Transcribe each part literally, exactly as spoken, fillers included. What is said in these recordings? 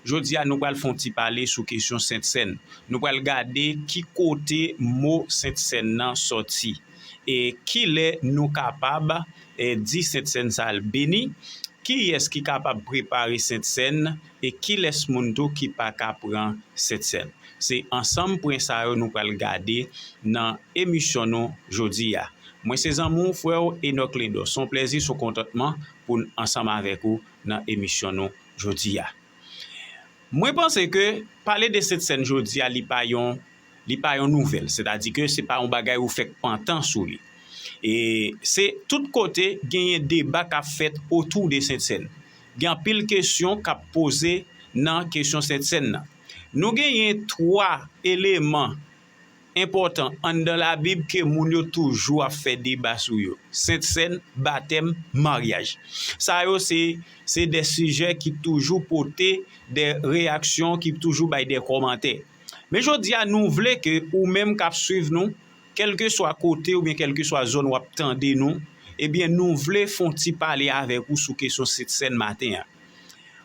Jodi a, nou pral fè yon ti pale sou kesyon Sentsèn. Nou pral gade ki kote mo Sentsèn nan sòti. E kilè nou kapab, e, di Sentsèn sa a l beni? Kiyès ki kapab prepare Sentsèn? E kilès moun tou ki pa ka pran Sentsèn? Se ansanm pwen sa yo nou pral gade nan emisyon nou jodi a. Mwen se zanmi w, frè w Enock Lindor. Se yon plèzi, se yon kontantman pou n ansanm avèk ou nan emisyon nou jodi a. Mwen panse ke pale de Sentsèn jodi a, li pa yon, li pa yon nouvèl. Sètadi ke se pa yon bagay ou fèk pantan sou li. E se tout kote genyen deba k ap fèt otou de Sentsèn. Gen anpil kesyon k ap poze nan kesyon Sentsèn nan. Nou genyen twa eleman enpòtan anndan Labib ke moun yo toujou ap fè deba sou yo. Sentsèn, batèm, maryaj. Sa yo se, se de sijè ki toujou pote de reyaksyon, ki toujou bay de kòmantè. Men jodi a, nou vle ke ou menm k ap swiv nou, kèlkeswa kote oubyen kèlkeswa zòn w ap tande nou, ebyen, nou vle fè yon ti pale avèk ou sou kesyon Sentsèn maten an.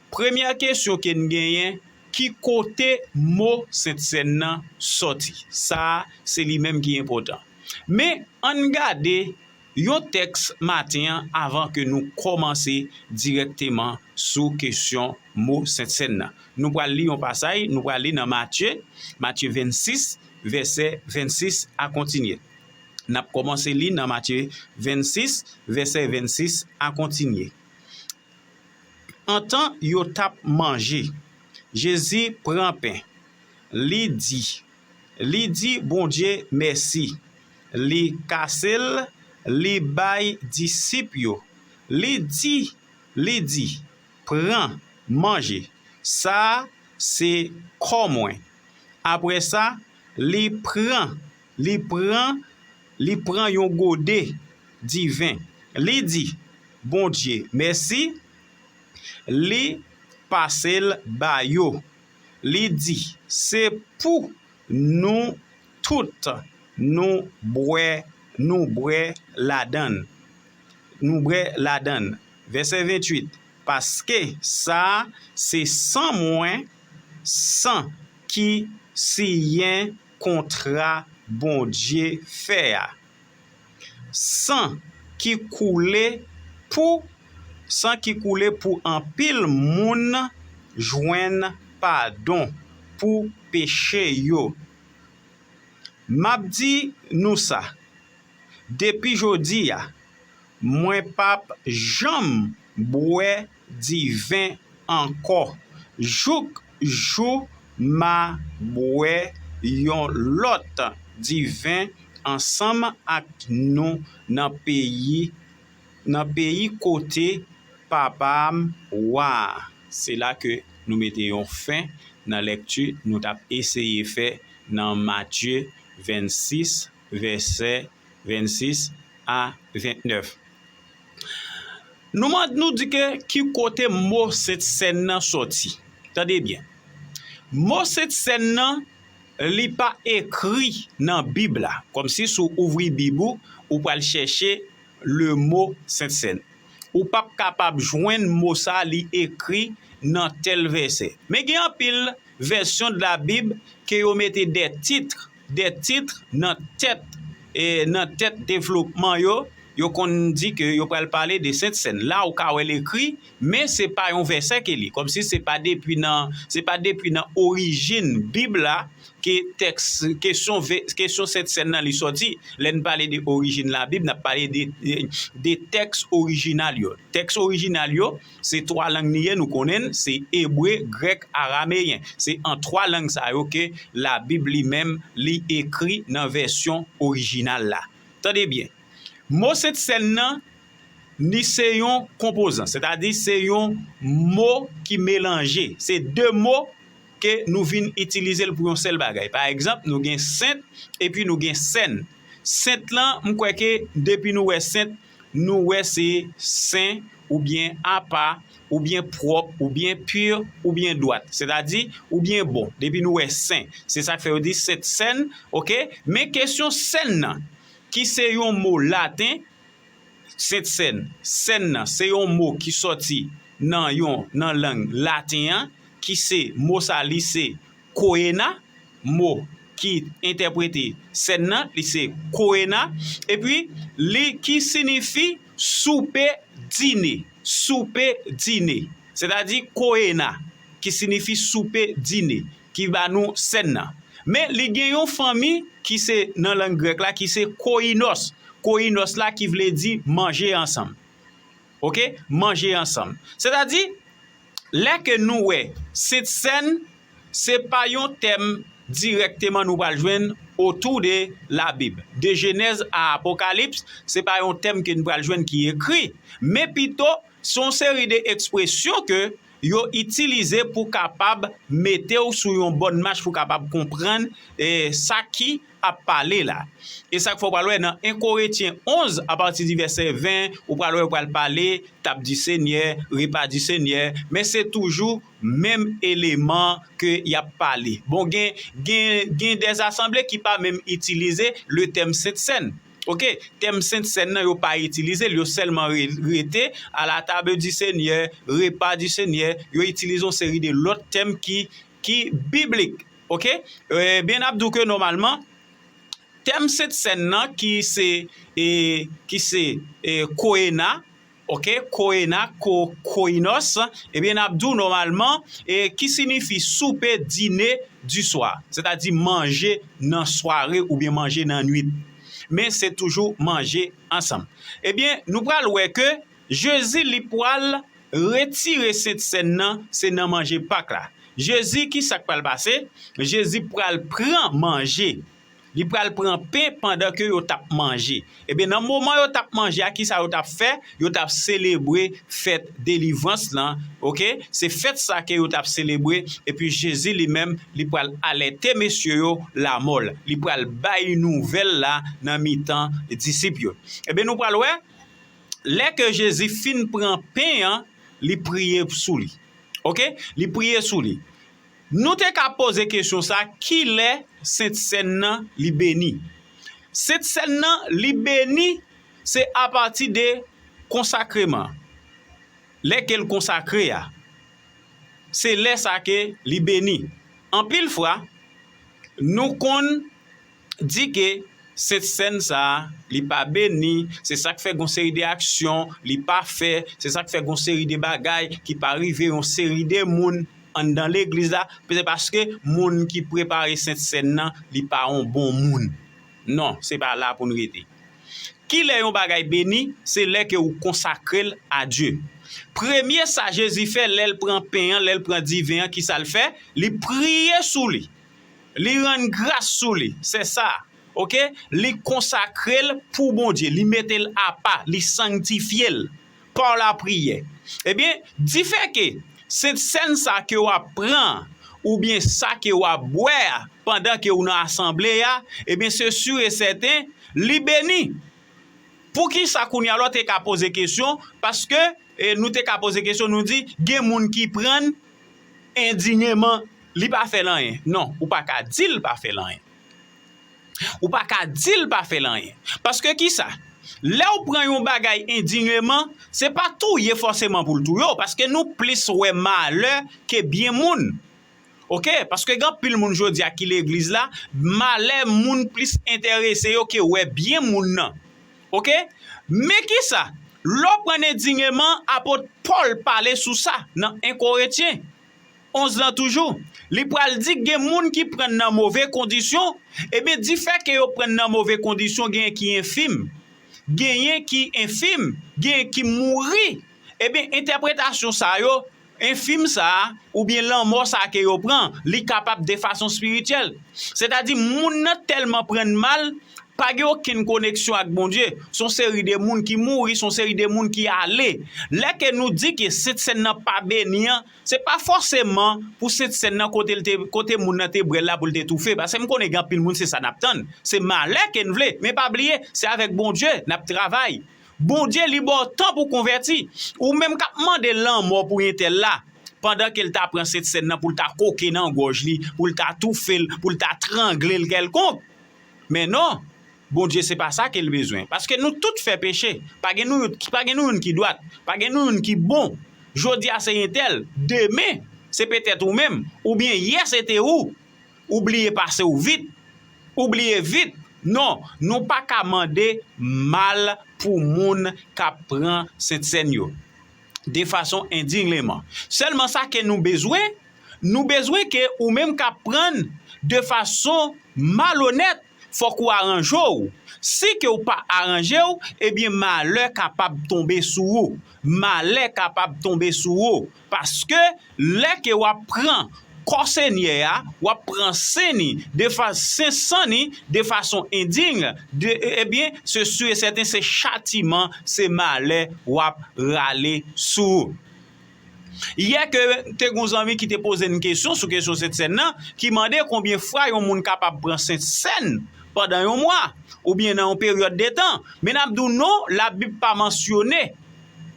Premyè kesyon ke n genyen, ki kote mo Sentsèn nan sòti? Sa a, se li menm ki enpòtan. Men, ann gade yon tèks maten an avan ke nou kòmanse dirèkteman sou kesyon mo Sentsèn nan. Nou pral li yon pasaj, nou pral li nan Matye, Matye vennsis, vèsè vennsis a kontinye. N ap kòmanse li nan Matye vennsis, vèsè vennsis a kontinye. Antan yo t ap manje, Jezi pran pen, li di, li di Bondye mèsi, li kase l, li bay disip yo. Li di, li di, pran, manje. Sa a se kò mwen. Apre sa, li pran, li pran, li pran yon gode diven. Li di, Bondye mèsi, li pase l ba yo. Li di, se pou nou tout nou bwè, nou bwè ladan l. Nou bwè ladan l. Vèsè venntuit, paske sa a se san mwen, san ki siyen kontra Bondye fè a. San ki koule pou, san ki koule pou anpil moun jwenn padon pou peche yo. M ap di nou sa, depi jodi a, mwen p ap janm bwè diven ankò, jouk jou m a bwè yon lòt diven ansanm ak nou nan peyi, nan peyi kote Papa m wa a. Se la ke nou mete yon fen nan lèkti nou t ap eseye fè nan Matye vennsis, vèsè vennsis a vennèf. Nou mande, nou di ke ki kote mo Sentsèn nan sòti. Tande byen. Mo Sentsèn nan, li pa ekri nan Bib la. Kòmsi si w ouvri Bib ou, ou pral chèche le mot Sentsèn. Ou p ap kapab jwenn mo sa a, li ekri nan tèl vèsè. Men gen anpil version de la Bible ke yo mete des titres, des titres nan tèt, e nan tèt devlopman yo, yo konn di ke yo pral pale de Sentsèn. La ou ka wè l ekri, men se pa yon vèsè ke li. Kòmsi se pa depi nan, se pa depi nan orijin Bib la ke tèks, kesyon ve-, kesyon Sentsèn nan li sòti. Lè n pale de orijin Labib, n ap pale de, de, de tèks orijinal yo. Tèks orijinal yo, se twa lang li ye, nou konnen l, se ebre, grèk, arameyen. Se an twa lang sa yo ke Labib li menm, li ekri nan vèsyon orijinal la. Tande byen. Mo Sentsèn nan, li se yon konpozan, sètadi se yon mo ki melanje. Se de mo ke nou vin itilize l pou yon sèl bagay. Pa egzanp, nou gen sent epi nou gen sèn. Sent lan, m kwè ke depi nou wè sent, nou wè se sen oubyen apa, oubyen pwòp, oubyen pi, oubyen dwat. Sètadi, oubyen bon. Depi nou wè sen. Se sa k fè yo di Sentsèn, oke? Men kesyon sèn nan, ki se yon mo laten, Sentsèn, sèn nan, se yon mo ki sòti nan yon, nan lang laten an, ki se, mo sa li se koena, mo ki entèprete sèn nan, li se koena, epi li ki sinifi soupe dine, soupe dine. Sètadi koena, ki sinifi soupe dine, ki ba nou sèn nan. Men li gen yon fanmi ki se nan lang grèk la, ki se koinòs. Koinòs la ki vle di manje ansanm. Oke? Manje ansanm. Sètadi, lè ke nou wè Sent Sèn, se pa yon tèm dirèkteman nou pral jwenn otou de Labib. De Jenèz a Apokalips, se pa yon tèm ke nou pral jwenn ki ekri, men pito se yon seri de ekspresyon ke yo itilize pou kapab mete w sou yon bòn mach, pou kapab konprann, eh, sa ki ap pale la. E sa k fè w pral wè nan en Korentyen onz, apati di vèsè ven, ou pral wè yo pral pale tab di Senyè, repa di Senyè, men se toujou menm eleman ke y ap pale. Bon, gen, gen, gen dè asanble ki pa menm itilize le tèm Sent Sèn. Oke, tèm Sent Sèn nan, yo pa itilize l, yo sèlman re-, rete à la table du Seigneur, repa di Senyè, yo itilize yon seri de lòt tèm ki, ki biblik. Oke? Ebyen, n ap di w ke nòmalman, tèm Sent Sèn nan ki se, e, ki se, e, koena, oke, koena, ko-, koinòs, ebyen, n ap di w nòmalman, e, ki sinifi soupe, dine, du soir, sètadi manje nan sware oubyen manje nan nwit. Men se toujou manje ansanm. Ebyen, nou pral wè ke Jezi, li pral retire Sent Sèn nan, se nan manje Pak la. Jezi, ki sa k pral pase? Jezi pral pran manje. Li pral pran pen pandan ke yo t ap manje. Ebyen, nan moman yo t ap manje a, ki sa yo t ap fè? Yo t ap selebre fèt delivrans lan, oke? Se fèt sa ke yo t ap selebre, epi Jezi li menm, li pral alète mesye yo lamò l. Li pral bay nouvèl la nan mitan disip yo. Ebyen, nou pral wè, lè ke Jezi fin pran pen an, li priye sou li. Oke? Li priye sou li. Nou te ka poze kesyon sa, kilè Sent Sèn nan li beni? Sent Sèn nan li beni, se apati de konsakreman. Lè ke l konsakre a, se lè sa ke li beni. Anpil fwa, nou konn di ke Sent Sèn sa a, li pa beni, se sa k fè gon seri de aksyon li pa fè, se sa k fè gon seri de bagay ki pa rive yon seri de moun anndan legliz la, se paske moun ki prepare Sent Sèn nan, li pa yon bon moun. Non, se pa la pou n rete. Kilè yon bagay beni? Se lè ke ou konsakre l a Dye. Premye sa Jezi fè, lè l pran pen an, lè l pran diven an, ki sa l fè? Li priye sou li. Li rann gras sou li. Se sa. Oke? Li konsakre l pou Bondye. Li mete l apa. Li sangtifye l pa lapriyè. Ebyen, difè ke Sent Sèn sa ke w ap pran, oubyen sa ke w ap bwè a, pandan ke w nan asanble a, ebyen, se si e sèten, li beni. Poukisa kounye a la w te ka poze kesyon? Paske, e, nou te ka poze kesyon, nou di, gen moun ki pran l endinyeman, li pa fè l anyen. Non, ou pa ka di l pa fè l anyen. Ou pa ka di l pa fè l anyen. Paske kisa? Lè w pran yon bagay endinyeman, se pa touye fòseman pou l touye w, paske nou plis wè malè ke byen moun. Oke? Paske gen anpil moun jodi a ki legliz la, malè moun plis enterese yo ke wè byen moun nan. Oke? Men kisa? Lè w pran endinyeman, apot Pòl pale sou sa nan en Korentyen onz lan toujou. Li pral di gen moun ki pran nan move kondisyon, ebyen, difè ke yo pran nan move kondisyon, genyen ki enfim. Genyen ki enfim, genyen ki mouri. Ebyen, entèpretasyon sa yo, enfim sa a, oubyen lanmò sa a ke yo pran, li kapab de fason espirityèl. Sètadi, moun nan tèlman pran mal, pa gen okenn koneksyon ak Bondye. Se yon seri de moun ki mouri, se yon seri de moun ki ale. Lè ke nou di ke Sent Sèn nan pa beni an, se pa fòseman pou Sent Sèn nan kote l te, kote moun nan te bwè l la pou l te toufe. Paske m konnen gen anpil moun se sa n ap tann. Se malè ke n vle. Men pa bliye, se avèk Bondye n ap travay. Bondye li ba w tan pou konvèti. Ou menm k ap mande lanmò pou entèl la, pandan ke l ta pran Sent Sèn nan pou l ta koke nan gòj li, pou l ta toufe l, pou l ta trangle l kèlkonk. Men non, Bondye se pa sa ke l bezwen. Paske nou tout fè peche. Pa gen nou youn, pa gen nou youn ki dwat. Pa gen nou youn ki bon. Jodi a se entèl, demen, Se petèt ou menm, oubyen yè se te ou. Ou bliye pase w vit. Ou bliye vit. Non, nou pa ka mande mal pou moun k ap pran Sentsèn yo de fason endigneman. Sèlman sa ke nou bezwen, nou bezwen ke ou menm k ap pran de fason malonèt, fòk ou aranje w. Si ke w pa aranje w, ebyen malè kapab tonbe sou ou. Malè kapab tonbe sou ou. Paske lè ke w ap pran kò Senyè a, w ap pran sen ni, de fa, sen san ni de fason endign, de, ebyen, se si e sèten se chatiman, se malè w ap rale sou ou. Yè ke te gon zanmi ki te poze n kesyon sou kesyon Sentsèn nan, ki mande konbyen fwa yon moun kapab pran Sentsèn pandan yon mwa, oubyen nan yon peryòd de tan. Men n ap di w non, Labib pa mansyone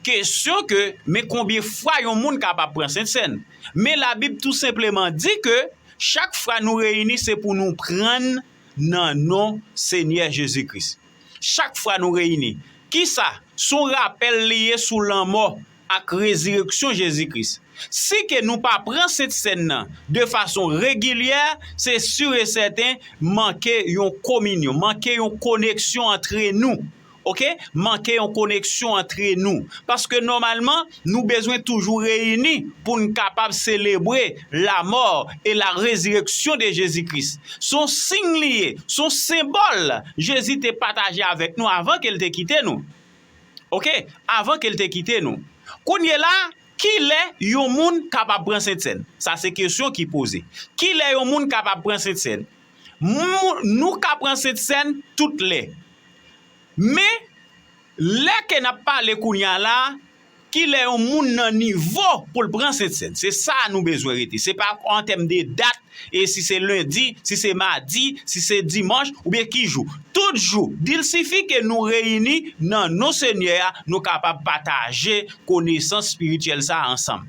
kesyon ke men konbyen fwa yon moun kapab pran Sentsèn. Men Labib tou senpleman di ke chak fwa nou reyini, se pou nou pran nan non Senyè Jezi Kris. Chak fwa nou reyini. Kisa? Se yon rapèl li ye sou lanmò ak rezireksyon Jezi Kris. Si ke nou pa pran Sentsèn nan de fason regilyè, se si e sèten manke yon kominyon, manke yon koneksyon antre nou. Oke? Manke yon koneksyon antre nou. Paske nòmalman, nou bezwen toujou reyini pou n kapab selebre la mort et la résurrection de Jésus-Christ. Se yon siy li ye, se yon senbòl Jezi te pataje avèk nou avan ke l te kite nou. Oke? Avan ke l te kite nou. Kounye la, kilè yon moun kapab pran Sentsèn? Sa se kesyon ki poze. Kilè yon moun kapab pran Sentsèn? Moun, nou ka pran Sentsèn tout lè. Men, lè ke n ap pale kounye a la, kilè yon moun nan nivo pou l pran Sentsèn? Se sa nou bezwen rete. Se pa an tèm de dat, e si se lendi, si se madi, si se dimanch, oubyen ki jou. Tout jou, dilsifi ke nou reyini nan non Senyè a, nou kapab pataje konesans espirityèl sa a ansanm.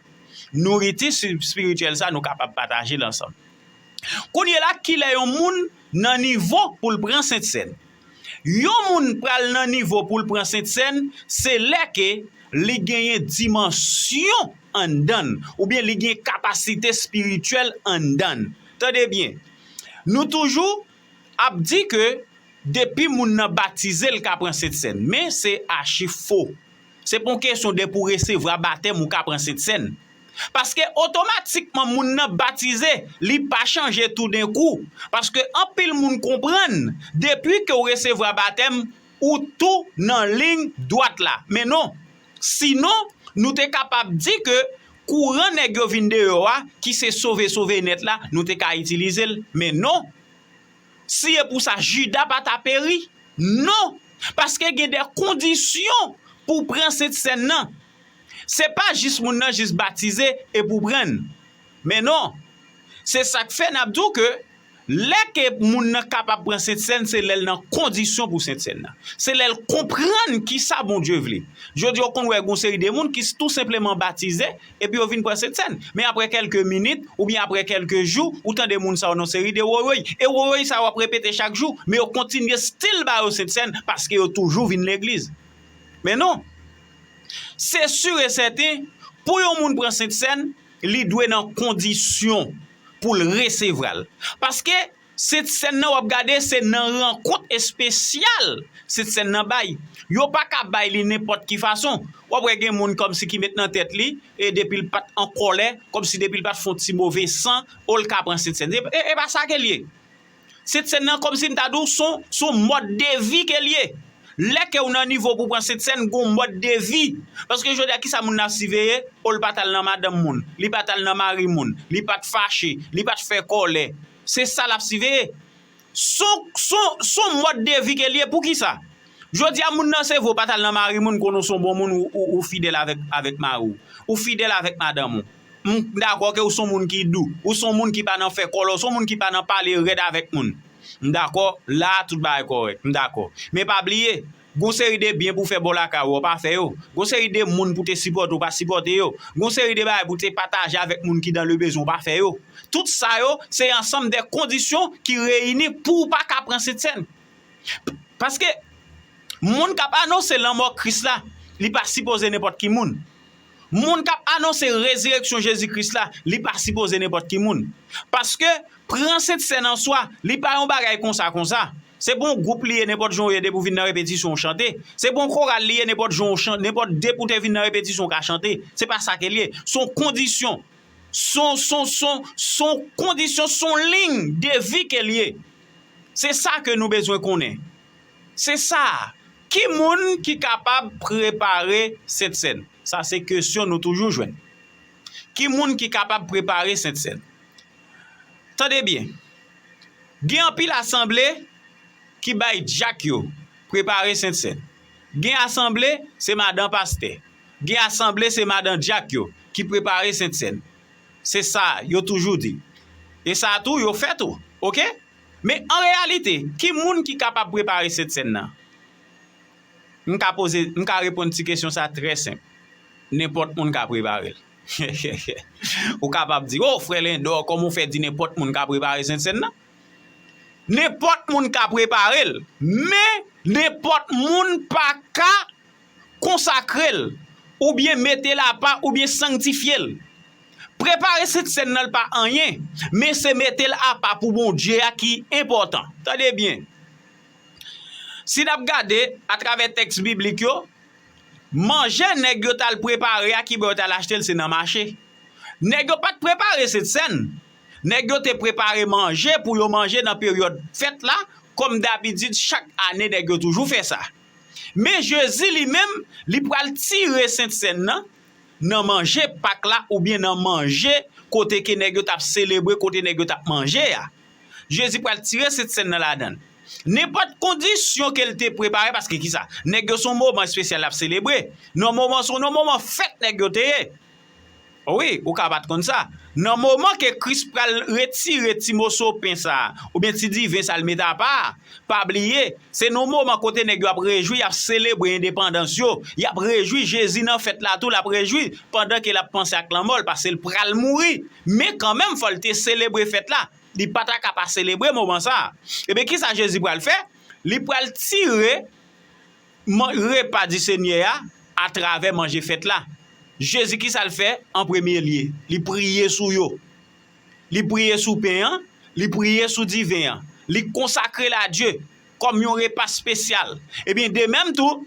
Nouriti si, espirityèl sa a, nou kapab pataje l ansanm. Kounye la, kilè yon moun nan nivo pou l pran Sentsèn? Yon moun pral nan nivo pou l pran Sentsèn, se lè ke li genyen dimansyon anndan l, oubyen li gen kapasite espirityèl anndan l. Tande byen, nou toujou ap di ke depi moun nan batize, l ka pran Sentsèn, men se achi fo. Se pa yon kesyon de pou resevwa batèm ou ka pran Sentsèn. Paske otomatikman moun nan batize, li pa chanje toudenkou. Paske anpil moun konprann, depi ke w resevwa batèm, ou tou nan liy dwat la. Men non. Sinon, nou te kapab di ke kouran nèg yo vin deyò a, ki se sove, sove nèt la, nou te ka itilize l. Men non. Si e pou sa, Jida pa ta peri? Non. Paske gen de kondisyon pou pran Sentsèn nan. Se pa jis moun nan jis batize e pou pran l. Men non. Se sa k fè n ap di w ke lè ke moun nan kapab pran Sentsèn, se lè l nan kondisyon pou Sentsèn nan. Se lè l konprann kisa Bondye vle. Jodi a, w konn wè gon seri de moun ki tou senpleman batize, epi yo vin pran Sentsèn. Men apre kèlke minit, oubyen apre kèlke jou, ou tande moun sa yo nan seri de wowoy. E wowoy sa yo ap repete chak jou, men yo kontinye still ba yo Sentsèn, paske yo toujou vin legliz. Men non. Se si e sèten, pou yon moun pran Sentsèn, li dwe nan kondisyon pou l resevwa l. Paske Sentsèn nan w ap gade, se nan rankont espesyal Sentsèn nan bay. Yo pa ka bay li nenpòt ki fason. W ap wè gen moun kòmsi ki met nan tèt li, e depi l pa t an kòlè, kòmsi depi l pa t fè yon ti move san, o l ka pran Sentsèn. E, e, e pa sa ke l ye. Sentsèn nan kòmsi m ta di w, se yon, se yon mòd de vi ke l ye. Lè ke w nan nivo pou pran Sentsèn, gon mòd de vi. Paske jodi a, kisa moun nan ap siveye? O, l pa t al nan madanm moun, li pa t al nan mari moun, li pa t fache, li pa t fè kòlè. Se sa l ap siveye. Se yon, se yon, se yon mòd de vi ke l ye. Poukisa? Jodi a, moun nan se vre w pa t al nan mari moun, konnen w se yon bon moun, ou, ou, ou fidèl avèk, avèk mari w. Ou fidèl avèk madanm ou. M dakò ke w se yon moun ki dou. Ou se yon moun ki pa nan fè kòlè, ou se yon moun ki pa nan pale rèd avèk moun. M dakò, la a tout bagay kòrèk. M dakò. Men pa bliye, gon seri de byen pou fè bò lakay ou, ou pa fè yo. Gon seri de moun pou te sipòte, ou pa sipòte yo. Gon seri de bagay pou te pataje avèk moun ki dans le besoin, ou pa fè yo. Tout sa yo, se ansanm de kondisyon ki reyini pou w pa ka pran Sentsèn. Paske moun k ap anonse lanmò Kris la, li pa sipoze nenpòt ki moun. Moun k ap anonse rezireksyon Jezi Kris la, li pa sipoze nenpòt ki moun. Paske pran Sentsèn an swa, li pa yon bagay konsa konsa. Se pa yon gwoup li ye, nenpòt jan w ye, depi w vin nan repetisyon w chante. Se pa yon koral li ye, nenpòt jan w chan-, nenpòt depi w te vin nan repetisyon w ka chante. Se pa sa ke li ye. Se yon kondisyon. Se yon, se yon, se yon, se yon kondisyon, se yon liy de vi ke li ye. Se sa ke nou bezwen konnen. Se sa. Ki moun ki kapab prepare Sentsèn? Sa se kesyon nou toujou jwenn. Ki moun ki kapab prepare Sentsèn? Tande byen. Gen anpil asanble ki bay dyak yo prepare Sentsèn. Gen asanble, se madan pastè. Gen asanble, se madan dyak yo ki prepare Sentsèn. Se sa yo toujou di. E sa tou, yo fè tou. Oke? Men an reyalite, ki moun ki kapab prepare Sentsèn nan? M ka poze, m ka reponn ti kesyon sa trè senp. Nenpòt moun ka prepare l. Ou kapab di, "O, frè Lendò, kòman w fè di nenpòt moun ka prepare Sentsèn nan?" Nenpòt moun ka prepare l, men nenpòt moun pa ka konsakre l, oubyen mete l apa, oubyen sanktifye l. Prepare Sentsèn nan, l pa anyen, men se mete l apa pou Bondye a ki enpòtan. Tande byen. Si n ap gade atravè tèks biblik yo, manje nèg yo t al prepare a, ki bò yo t al achte l, se nan mache. Nèg yo pa t prepare Sentsèn. Nèg yo te prepare manje pou yo manje nan peryòd fèt la, kòm dabitid, chak ane nèg yo toujou fè sa. Men Jezi li menm, li pral tire Sentsèn nan, nan manje Pak la oubyen nan manje kote ke nèg yo t ap selebre, kote nèg yo t ap manje a. Jezi pral tire Sentsèn nan ladan l. Nenpòt kondisyon ke l te prepare, paske kisa? Nèg yo se yon moman espesyal y ap selebre. Nan moman, se yon moman fèt nèg yo te ye. Wi, ou ka pa t konn sa. Nan moman ke Kris pral retire ti moso pen sa a, oubyen ti diven sa a l mete apa a, pa bliye, se nan yon moman kote nèg yo ap rejwi, y ap selebre endepandans yo, y ap rejwi Jezi nan fèt la tou, l ap rejwi pandan ke l ap panse ak lanmò l, paske l pral mouri. Men kanmenm, fò l te selebre fèt la. Li pa ta ka pa selebre moman sa a. Ebyen, kisa Jezi pral fè? Li pral tire man-, repa di Senyè a atravè manje fèt la. Jezi, kisa l fè an premye lye? Li priye sou yo. Li priye sou pen an, li priye sou diven an. Li konsakre l a Dye kòm yon repa espesyal. Ebyen, de menm tou,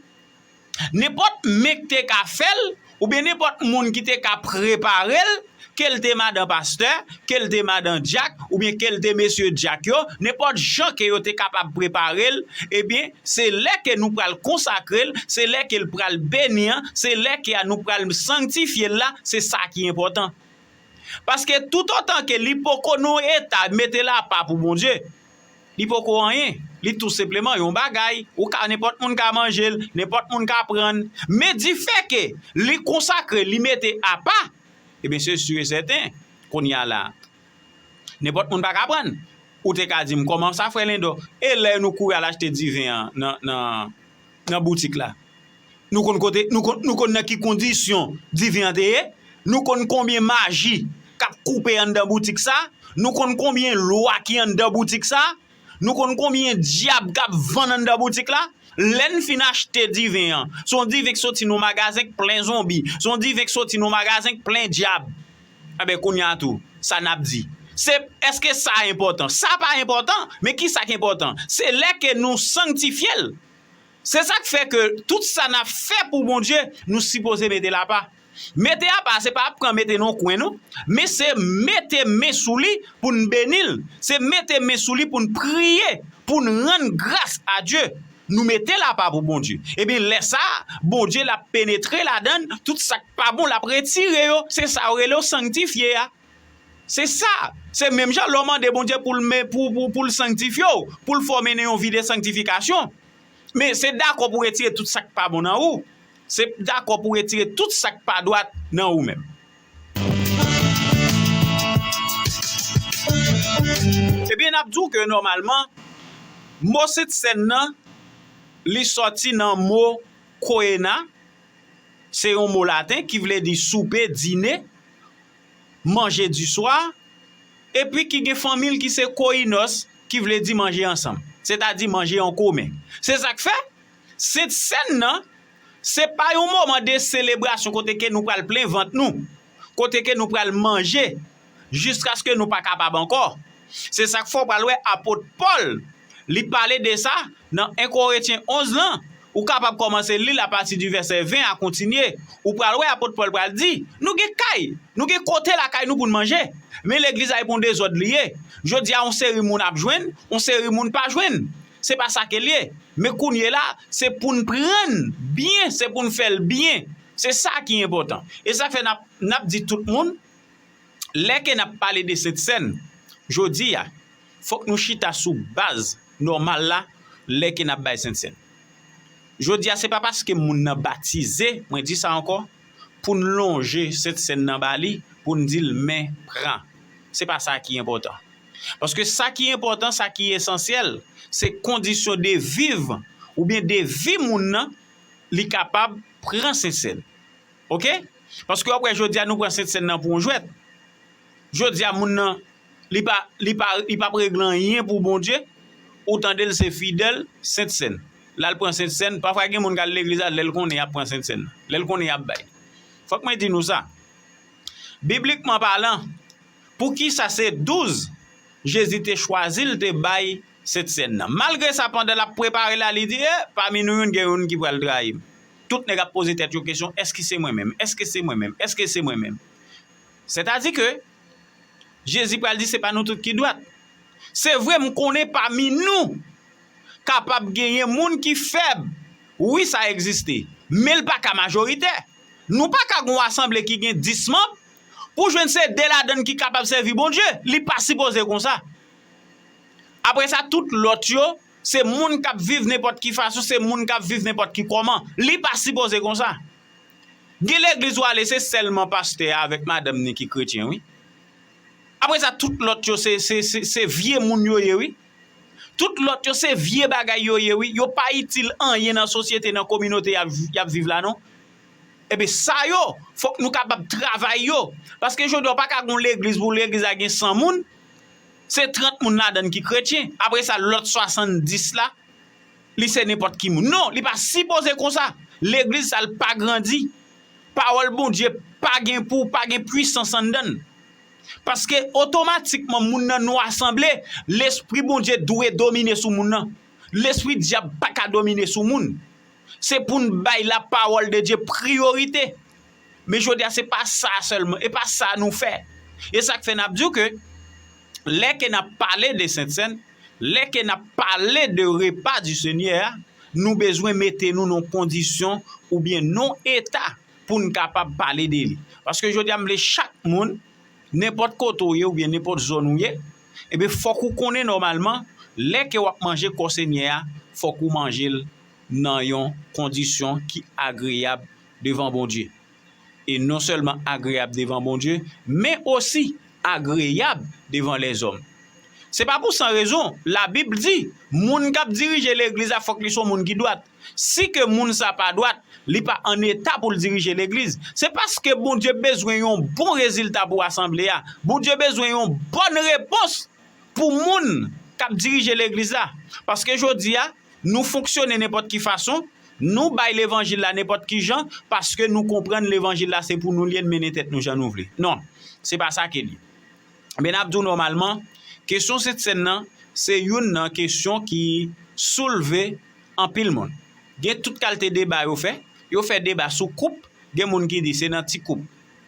nenpòt men k te ka fè l, oubyen nenpòt moun ki te ka prepare l, ke l te madan pastè, ke l te madan dyak, oubyen ke l te mesye dyak yo, nenpòt jan ke yo te kapab prepare l, ebyen, se lè ke nou pral konsakre l, se lè ke l pral beni an, se lè ke a nou pral sanktifye l la, se sa ki enpòtan. Paske toutotan ke li poko nan yon eta mete l apa pou Bondye, li poko anyen. Li tou senpleman yon bagay. Ou ka, nenpòt moun ka manje l, nenpòt moun ka pran l. Men difè ke li konsakre, li mete apa, ebyen, se si e sèten, kounye a la, nenpòt moun pa ka pran l. Ou te ka di m, "Kòman sa, frè Lendò?" E lè nou kouri al achte diven an nan, nan, nan boutik la? Nou konn kote, nou konn, nou konn nan ki kondisyon diven an te ye? Nou konn konbyen maji k ap koupe anndan boutik sa? Nou konn konbyen lwa ki anndan boutik sa? Nou konn konbyen dyab k ap vann anndan boutik la? Lè n fin achte diven an, se yon diven k soti nan yon magazen k plen zonbi, se yon diven k soti nan yon magazen k plen dyab. Enben, kounye a tou, sa n ap di? Se, èske sa enpòtan? Sa pa enpòtan, men ki sa k enpòtan? Se lè ke nou sanktifye l. Se sa k fè ke tout sa n ap fè pou Bondye, nou sipoze mete l apa. Mete apa, se pa ap pran mete nan yon kwen, non. Men se mete men sou li pou n beni l. Se mete men sou li pou n priye, pou n rann gras a Dye. Nou mete l apa pou Bondye. Ebyen, lè sa a, Bondye l ap penetre ladan n, tout sa k pa bon, l ap retire yo. Se sa yo rele yo sanktifye a. Se sa. Se menm jan lè w mande Bondye pou l men, pou, pou, pou l sanktifye w, pou l fè w mennen yon vi de sanktifikasyon. Men se dakò pou retire tout sa k pa bon nan ou. Se dakò pou retire tout sa k pa dwat nan ou menm. Ebyen, n ap di w ke nòmalman, mo Sentsèn nan, li sòti nan mo koena, se yon mo laten ki vle di soupe, dine, manje di swa, epi ki gen fanmi l ki se koinòs, ki vle di manje ansanm, sètadi manje an komen. Se sa k fè, Sentsèn nan, Se pa yon moman de selebrasyon kote ke nou pral plen vant nou, kote ke nou pral manje jiskaske nou pa kapab ankò. Se sa k fè w pral wè apot Pòl, li pale de sa nan en Korentyen onz lan. Ou kapab kòmanse li l apati di vèsè ven a kontinye. Ou pral wè apot Pòl pral di, nou gen kay, nou gen kote lakay nou pou n manje. Men legliz la e pa yon dezòd li ye. Jodi a, yon seri moun ap jwenn, yon seri moun pa jwenn. Se pa sa ke l ye. Men kounye la, se pou n pran byen, se pou n fè l byen. Se sa ki enpòtan. E sa fè n ap, n ap di tout moun, lè ke n ap pale de Sentsèn, jodi a, fòk nou chita sou baz nòmal la, lè ke n ap bay Sentsèn. Jodi a, se pa paske moun nan batize, mwen di sa ankò, pou n lonje Sentsèn nan ba li, pou n di l, men, pran. Se pa sa ki enpòtan. Paske sa ki enpòtan, sa ki esansyèl, se kondisyon de viv oubyen de vi moun nan, li kapab pran Sentsèn. Oke? Paske w ap wè jodi a nou pran Sentsèn nan pou yon jwèt. Jodi a moun nan, li pa, li pa, li p ap regle anyen pou Bondye. Ou tande l se fidèl, Sentsèn. L al pran Sentsèn, pafwa gen moun k al legliz la, lè l konnen y ap pran Sentsèn. Lè l konnen y ap bay. Fòk mwen di nou sa. Biblikman palan, poukisa se douz Jezi te chwazi l te bay Sentsèn nan? Malgre sa, pandan l ap prepare la, li di, e, pami nou youn gen youn ki pral trayi m. Tout nèg ap poze tèt yo kesyon, èske se mwen menm? Èske se mwen menm? Èske se mwen menm? Sètadi ke Jezi pral di se pa nou tout ki dwat. Se vre, m konnen pami nou kapab genyen moun ki fèb. Wi, sa egziste. Men l pa ka majoritè. Nou pa ka gen yon asanble ki gen dis manm pou jwenn se de ladan n ki kapab sèvi Bondye. Li pa sipoze konsa. Apre sa, tout lòt yo, se moun k ap viv nenpòt ki fason, se moun k ap viv nenpòt ki kòman. Li pa sipoze konsa. Gen legliz ou ale, se sèlman pastè a avèk madanm ni ki kretyen, wi. Apre sa, tout lòt yo, se, se, se, se vye moun yo ye, wi. Tout lòt yo, se vye bagay yo ye, wi. Yo pa itil anyen nan sosyete, nan kominote y ap, y ap viv la, non. Ebyen, sa yo, fòk nou kapab travay yo. Paske jodi a, w pa ka gen yon legliz pou legliz la gen san moun, se trant moun ladan l ki kretyen. Apre sa, lòt swasanndis la, li se nenpòt ki moun. Non, li pa sipoze konsa. Legliz sa, l pa grandi. Pawòl Bondye pa gen pou, pa gen pwisans anndan l. Paske otomatikman moun nan nou asanble, Lespri Bondye dwe domine sou moun nan. Lespri dyab pa ka domine sou moun. Se pou n bay la parole de Dieu priyorite. Men jodi a, se pa sa sèlman, e pa sa nou fè. E sa k fè n ap di w ke lè ke n ap pale de Sentsèn, lè ke n ap pale de repa di Senyè a, nou bezwen mete nou nan kondisyon oubyen nan eta pou n kapab pale de li. Paske jodi a, m vle chak moun, nenpòt kote w ye oubyen nenpòt zòn ou ye, ebyen, fòk ou konnen nòmalman, lè ke w ap manje kò Senyè a, fòk ou manje l nan yon kondisyon ki agreyab devan Bondye. E non sèlman agreyab devan Bondye, men osi agreyab devan lèzòm. Se pa pou san rezon, Labib di, moun k ap dirije legliz la, fòk li se yon moun ki dwat. Si ke moun sa pa dwat, li pa an eta pou l dirije legliz. Se paske Bondye bezwen yon bon rezilta pou asanble a. Bondye bezwen yon bòn repons pou moun k ap dirije legliz la. Paske jodi a, nou fonksyone nenpòt ki fason, nou bay levanjil la nenpòt ki jan, paske nou konprann levanjil la se pou nou li ye, n mennen tèt nou jan nou vle. Non, se pa sa ke l ye. Men n ap di w nòmalman, kesyon Sentsèn nan, se youn nan kesyon ki soulve anpil moun. Gen tout kalte deba yo fè. Yo fè deba sou koup, gen moun ki di se nan ti koup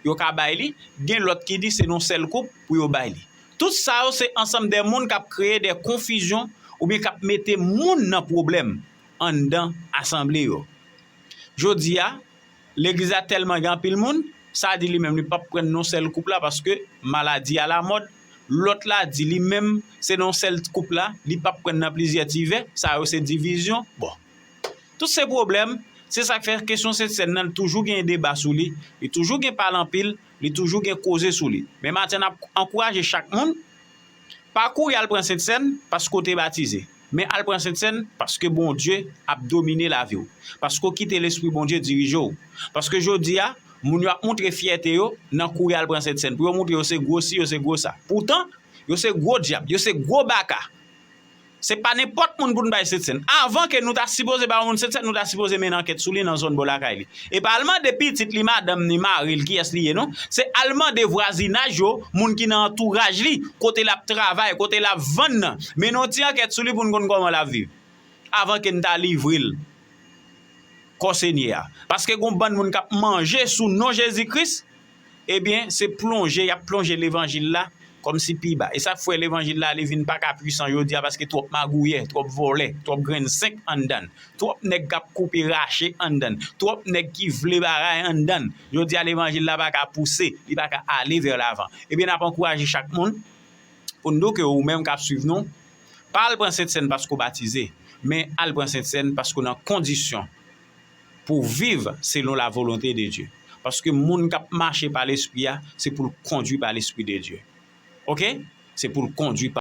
yo ka bay li, gen lòt ki di se nan sèl koup pou yo bay li. Tout sa yo se ansanm de moun k ap kreye de konfizyon oubyen k ap mete moun nan pwoblèm anndan asanble yo. Jodi a, legliz la tèlman gen anpil moun, sa di li menm li p ap pran nan sèl koup la paske maladi a lamòd. Lòt la di li menm se nan sèl koup la, li p ap pran nan plizyè ti vè, sa yo se divizyon. Bon. Tout se pwoblèm, se sa k fè kesyon Sentsèn nan, li toujou gen deba sou li, li toujou gen pale anpil, li toujou gen koze sou li. Men maten, n ap ankouraje chak moun, pa kouri al pran Sentsèn paske w te batize, men al pran Sentsèn paske Bondye ap domine lavi w, paske w kite Lespri Bondye dirije w. Paske jodi a, moun yo ap montre fyète yo nan kouri al pran Sentsèn, pou yo montre yo se gwo si, yo se gwo sa. Poutan, yo se gwo dyab, yo se gwo baka. Se pa nenpòt moun pou n bay Sentsèn. Avan ke nou ta sipoze ba yon moun Sentsèn, nou ta sipoze mennen ankèt sou li nan zòn bò lakay li. E pa al mande pitit li, madanm ni, mari l, kiyès li ye, non. Se al mande vwazinaj yo, moun ki nan antouraj li, kote l ap travay, kote l ap vann nan. Mennen yon ti ankèt sou li pou n konn kòman l ap viv. Avan ke n ta livre l kò Senyè a. Paske gon bann moun k ap manje sou non Jezi Kris, ebyen, se plonje, y ap plonje levanjil la kòmsi pi ba. E sa k fè levanjil la, li vin pa ka pwisan jodi a, paske twòp magouyè, twòp vòlè, twòp grenn senk anndan l, twòp nèg k ap koupe rache anndan l, twòp nèg ki vle bagay anndan l. Jodi a, levanjil la pa ka pouse, li pa ka ale vè lavan. Ebyen, n ap ankouraje chak moun pou n di w ke ou menm k ap swiv nou, pa al pran Sentsèn paske w batize, men al pran Sentsèn paske w nan kondisyon pou w viv selon la volonte de Dye. Paske moun k ap mache pa Lespri a, se pou l kondui pa Lespri de Dye. Oke? Se pou l kondui